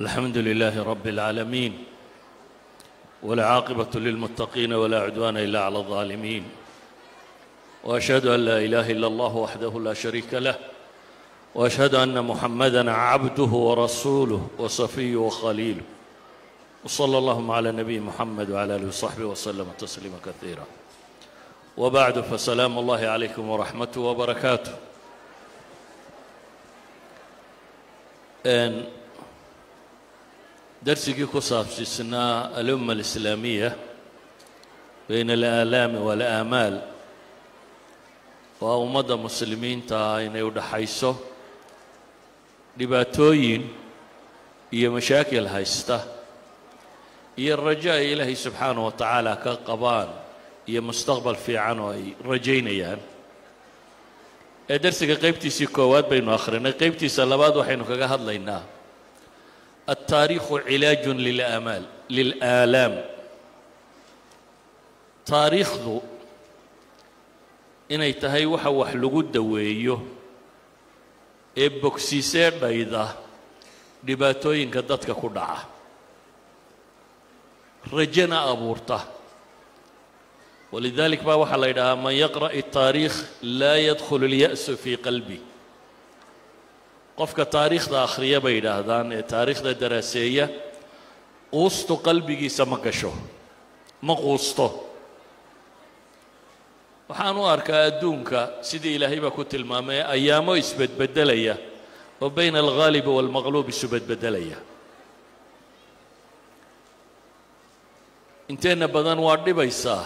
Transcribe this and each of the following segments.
الحمد لله رب العالمين، والعاقبة للمتقين ولا عدوان إلا على الظالمين، وأشهد أن لا إله إلا الله وحده لا شريك له، وأشهد أن محمدا عبده ورسوله وصفيه وخليله، وصلى اللهم على نبي محمد وعلى آله وصحبه وسلم تسليما كثيرا. وبعد، فسلام الله عليكم ورحمته وبركاته. Darsigii ku saabsiisnaa الأمة الإسلامية بين الآلام والآمال, waa ummadda muslimiinta ah inay u dhaxayso dhibaatooyin iyo mashaakil haysta iyo rajo ay Ilaahay subxaanaه wa tacaala ka qabaan iyo mustaqbal fiican oo ay rajaynayaan. Ee darsiga qaybtiisii koowaad baynu akhrinay, qaybtiisa labaad waxaynu kaga hadlaynaa التاريخ علاج للآمال للآلام. Taariikhdu inay tahay waxa wax lagu daweeyo ee bogsiisee dhayda dhibaatooyinka dadka ku dhaca, rajana abuurta. ولذلك baa waxaa la yidhahaa: من يقرأ التاريخ لا يدخل اليأس في قلبه. Qofka taariikhda akhriya, bay yidhaahdaan, ee taariikhda daraaseeya, quustu qalbigiisa ma gasho, ma quusto. Waxaan u arkaa adduunka sidii Ilaahay baa ku tilmaamay ayaamo isbedbedelaya oo بين الغالب والمغلوب isu bedbedelaya. Inteenna badan waa dhibaysaa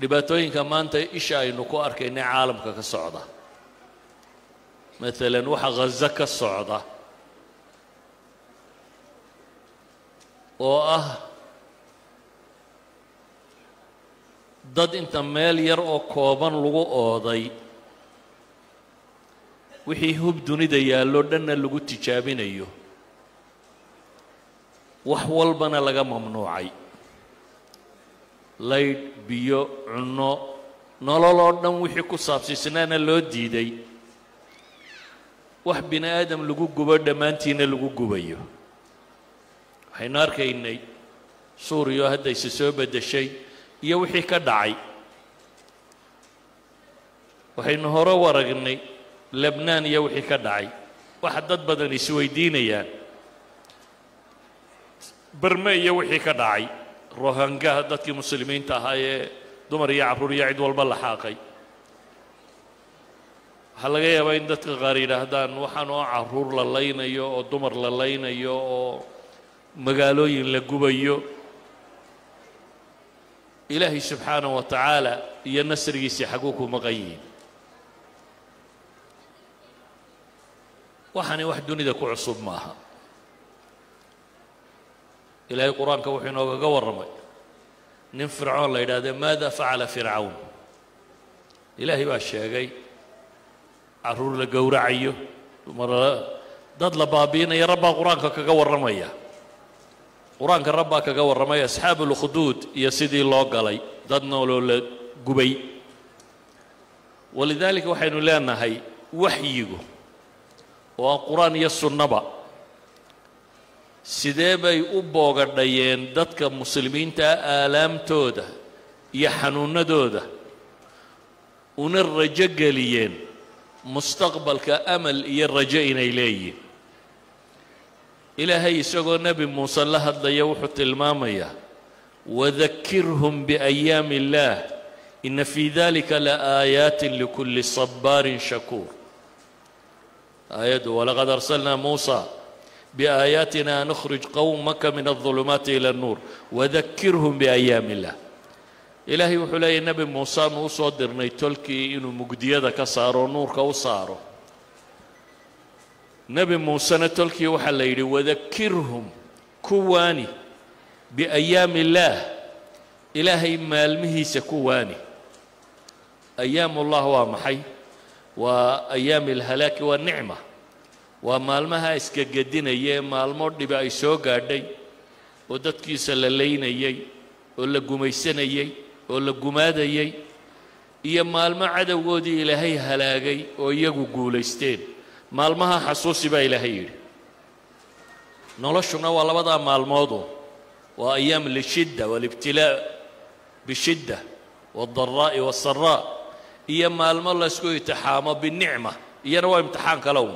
dhibaatooyinka maanta isha aynu ku arkaynay caalamka ka socda, maalan waxa Ghaza ka socda oo ah dad inta meel yar oo kooban lagu ooday, wixii hub dunida yaallo dhanna lagu tijaabinayo, wax walbana laga mamnuucay, laydh, biyo, cunno, nolol oo dhan wixii ku saabsiisnaana loo diiday, wax bini aadam lagu gubo dhammaantiina lagu gubayo. Waxaynu arkaynay Suuriya oo hadda ise soo beddeshay iyo wixii ka dhacay. Waxaynu hore u aragnay Lebnaan iyo wixii ka dhacay. Waxa dad badan isweydiinayaan Barme iyo wixii ka dhacay, Rohangaha, dadkii muslimiinta ahaa ee dumar iyo carruur iyo cid walba la xaaqay. Waxaa laga yaabaa in dadka qaar yidhaahdaan: waxaan oo carruur la laynayo oo dumar la laynayo oo magaalooyin la gubayo, Ilaahay subxaanaه wa tacaala iyo nasrigiisii xaguu ku maqan yihiin? Waxani wax dunida ku cusub maaha. Ilaahay Qur-aanka wuxuu inoogaga warramay nin Fircoon la yidhahde. ماذا فعل فرعون? Ilaahay baa sheegay carruur la gowracayo, dumar, dad la baabi'inaya. Rabbaa Qur-aanka kaga warramaya, Qur-aanka Rabbaa kaga warramay أصحاب الأخدود iyo sidii loo galay, dad nooloo la gubay. ولذلك waxaynu leenahay waxyigu oo ah Qur-aan iyo sunnaba sidee bay u boogadhayeen dadka muslimiintaa aalaamtooda iyo xanuunadooda, una rajo geliyeen mustaqbalka, amal iyo rajo inay leeyihin? Ilaahay isagoo Nebi Muuse la hadlaya wuxuu tilmaamayaa: وذكرهم بأيام الله إن في ذلك لآيات لكل صبار شكور. Aayaddu: ولقد أرسلنا موسى بآياتنا أن أخرج قومك من الظلمات إلى النور وذكرهم بأيام الله. Ilaahay wuxuu leeyahy: Nebi Muuseanu u soo dirnay tolkii inuu mugdiyada ka saaro, nuurka u saaro. Nebi Muusena tolkii waxaa la yidhi: وذكرهم, kuwaani, بأيام الله, Ilaahay maalmihiisa kuwaani. أيام الله waa maxay? Waa أيام الهلاك والنعمة, waa maalmaha iska gedinaya ee maalmo dhibi ay soo gaadhay oo dadkiisa la laynayey oo la gumaysanayey oo la gumaadayey, iyo maalmo cadowgoodii Ilaahay halaagay oo iyagu guulaysteen. Maalmaha xasuusi baa Ilaahay yidhi. Noloshuna waa labadaa maalmoodu, waa ayaam lishidda walibtilaa bishidda waaldaraa'i waalsaraa, iyo maalmo laysku imtixaamo binicma, iyana waa imtixaan kale un.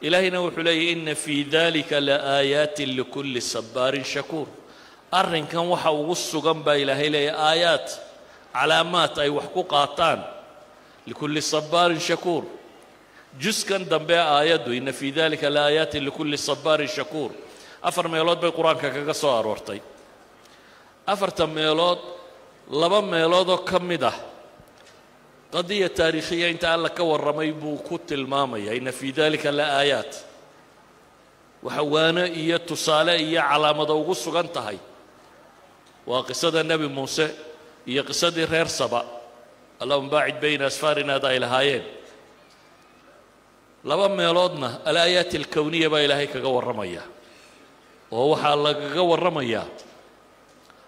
Ilaahayna wuxuu leeyahy ina fii dalika la aayaatin likulli sabaarin shakuur. Arrinkan waxa ugu sugan baa Ilaahay leeyahy aayaat, calaamaad ay wax ku qaataan likulli sabaarin shakuur. Juskan dambe aayaddu ina fii dalika la aayaatin likulli sabaarin shakuur 4 meelood bay Qur-aanka kaga soo aroortay. 4ta meelood 2 meeloodoo ka mid ah qadiya taariikhiya inta Alla ka warramay buu ku tilmaamaya ina fii dalika la aayaat. Waxa waano iyo tusaale iyo calaamado ugu sugan tahay waa qisada Nebi Muuse iyo qisadii reer Saba, Allahuma baacid bayna asfaarinaada ay lahaayeen. 2 meeloodna alaayaat alkowniya baa Ilaahay kaga warramaya, oo waxaa lagaga warramayaa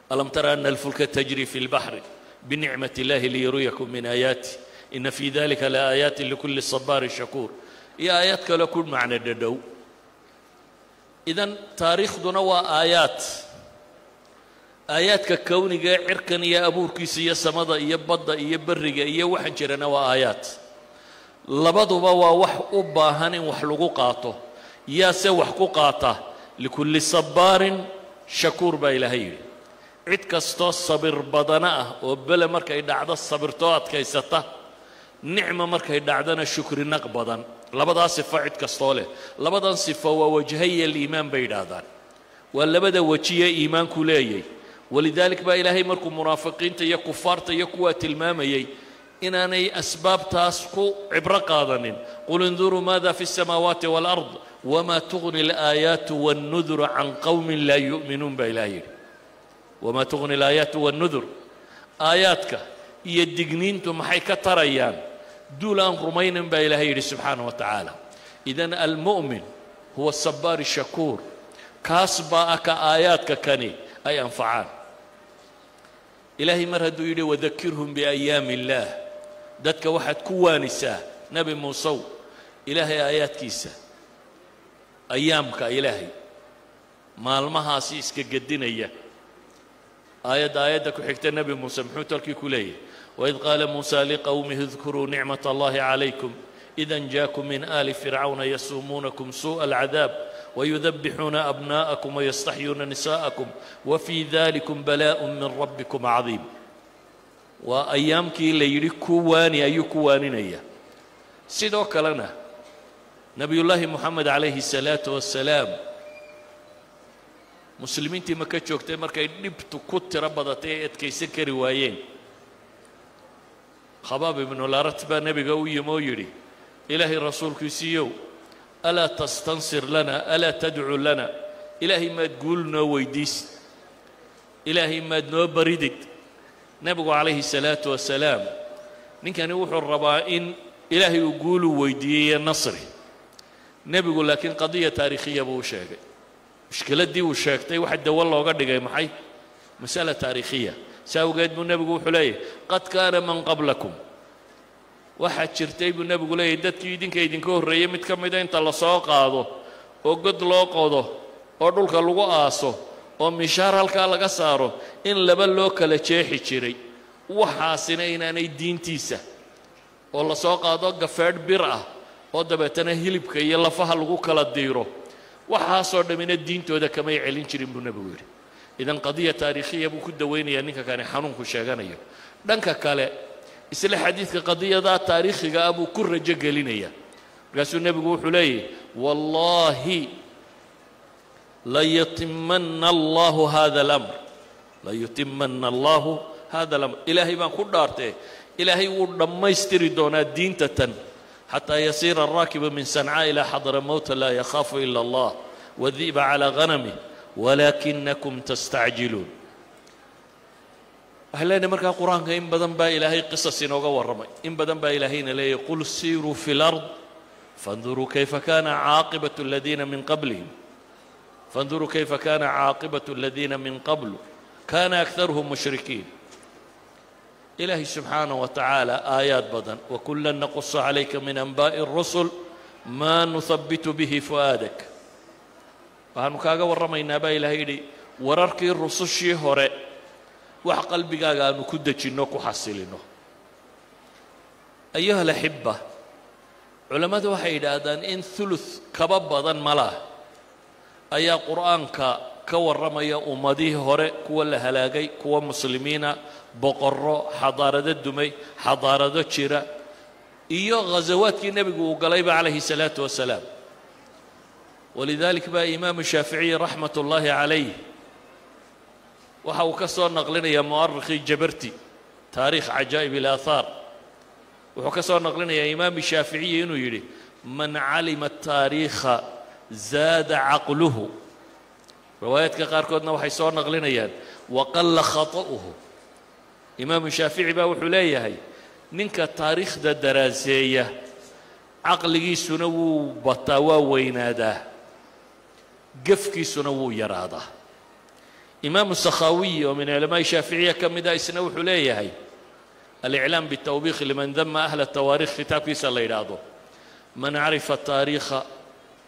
alam tara ana alfulka tajri fi lbaxri binicmat illahi liyuriyakum min aayaati ina fii dalika la aayaatin likulli sabaarin shakuur, iyo aayaad kale ku macno dhadhow. Idan taariikhduna waa aayaad, aayaadka kowniga ee cirkan iyo abuurkiisa iyo samada iyo badda iyo berriga iyo waxaan jirana waa aayaad. Labaduba waa wax u baahan in wax lagu qaato. Yaase wax ku qaata? Likulli sabaarin shakuur baa Ilaahay yidhi. Cid kastoo sabir badana ah oo bele markay dhacdo sabirtoo adkaysata, nicma markay dhacdana shukri naq badan, labadaa sifo cid kastoo leh. Labadan sifo waa wajhaya aliimaan bay yidhaahdaan, waa labada wejiye iimaanku leeyay. Walidaalik baa Ilaahay markuu munaafiqiinta iyo kufaarta iyo kuwaa tilmaamayey inaanay asbaabtaas ku cibro qaadanin, qul induruu maada fi الsamaawaati wاlأrض wma tugni alaayaatu wاnnuduru can qowmin laa yu'minuun baa Ilahay yidhi. Wamaa tugni alaayaatu wاnnudur, aayaadka iyo digniintu maxay ka tarayaan duul aan rumaynin baa Ilaahay yidhi subxaanaه wa tacaala. Idan almu'min huwa sabaar shakuur, kaas baa ah ka aayaadka kani ay anfacaan. Ilaahay mar hadduu yidhi wadakirhum biayaami illaah, dadka waxaad ku waanisaa Nebi Muusew Ilaahay aayaadkiisa, ayaamka Ilaahay, maalmahaasi iska gedinaya. Aayadda ku xigta Nebi Muuse muxuu tolkii ku leeyahy? Waid qaala muusa liqowmihi idkuruu nicmat allahi calaykum id anjaakum min aali fircawna yasuumuunakum suuءa alcadaab wayudabixuuna abnaa'akum wayastaxyuuna nisaa'akum wafii dalikum balaaء min rabbikum cadiim. Waa ayaamkii la yidhi ku waani ayuu ku waaninaya. Sidoo kalena Nebiyullaahi Moxamed calayhi الsalaatu wassalaam muslimiintii maka joogtay markay dhibtu ku tiro badatay ay adkaysan kari waayeen, Khabaab ibnularat baa nebiga u yimi oo yidhi Ilaahay rasuulkiisiiyow, alaa tastansir lana, alaa tadcuu lana, Ilaahay maad guul noo weydiisid, Ilaahay maad noo baridid. Nebigu calayhi salaatu wasalaam ninkani wuxuu rabaa in Ilaahay uu guulu weydiiyey nasri. Nebigu laakiin qadiya taariikhiya buu u sheegay. Mushkiladdii uu sheegtay waxa dawo looga dhigay maxay? Mas'ala taariikhiya. Saa awgeed buu nebigu wuxuu leeyahy qad kaana man qablakum, waxaa jirtay buu nebigu leeyahy dadkii idinka idinka horreeyey mid ka mida inta lasoo qaado oo god loo qodo oo dhulka lagu aaso oo mishaar halkaa laga saaro in laba loo kala jeexi jiray, waxaasina inaanay diintiisa, oo lasoo qaado gafeedh bir ah oo dabeetana hilibka iyo lafaha lagu kala diiro, waxaasoo dhammina diintooda kamay celin jirin buu nebigu yidhi. Idan qadiya taariikhiya buu ku dawaynayaa ninka kani xanuunku sheeganayo. Dhanka kale isla xadiidka qadiyadaa taariikhiga ah buu ku rajo gelinaya. Markaasuu nebigu wuxuu leeyahy wallaahi layutimana allahu hada alamr, layutimana allahu hada alamr, Ilaahay baan ku dhaartee Ilaahay wuu dhammaystiri doonaa diinta tan, xataa yasiira araakibu min sancaa ilaa xadramowta laa yakhaafu ila allah wadi'ba calaa ghanamih walaakinakum tastacjiluun. Waxay leenahay markaa Qur-aanka in badan baa Ilaahay qisas inooga warramay, in badan baa Ilaahayna leeyahy qul siiruu fi lard faاnduruu kayfa kana caaqibatu aladiina min qablihim, faاnduruu kayfa kana caaqibatu aladiina min qablu kana akharuhum mushrikiin. Ilaahay subxaanaه wa tacaala aayaad badan, wakula naqusu calayka min anbaaءi الrusul ma nuhabitu bihi fu'aadak. Waxaanu kaaga warramaynaa baa Ilaahay yidhi wararkii rusushii hore, wax qalbigaaga aanu ku dejinno, ku xasilino. Ayuha alaxiba, culammadu waxay yidhaahdaan in thuluth kaba badan malaa ayaa Qur'aanka ka warramaya ummadihii hore, kuwa la halaagay, kuwa muslimiina, boqorro, xadaarado dumay, xadaarado jira, iyo ghasawaadkii nebigu uu galayba calayhi salaatu wasalaam. Walidalik baa Imaamu Shaaficiyi raxmat ullaahi calayh waxa uu ka soo naqlinayaa mu'arikhii Jabarti, Taariikh Cajaa'ib alaahaar, wuxuu ka soo naqlinayaa Imaam Shaaficiyi inuu yidhi: "Man calima ataariikha zaada caqluhu." Riwaayaadka qaarkoodna waxay soo naqlinayaan "waqalla khata'uhu". Imaamu Shaafici baa wuxuu leeyahay ninka taariikhda daraaseeya caqligiisuna wuu bataa, waa weynaadaa, gefkiisuna wuu yaraadaa. Imaamu Sakhaawiyi oo min culamaa'i Shaaficiya ka mid ah isna wuxuu leeyahay Aliclaam bitawbiikh liman dama ahla tawaarikh kitaabkiisa la yidhaahdo: "Man carifa taariikha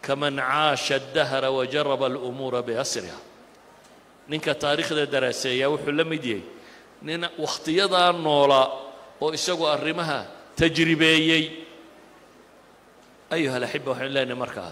kaman caasha adahra wajaraba alumuura biasriha." Ninka taariikhda daraaseeya wuxuu la mid yahay nin wakhtiyadaa noolaa oo isagu arrimaha tajribeeyey. Ayuha alaxiba, waxaynu leenahay markaa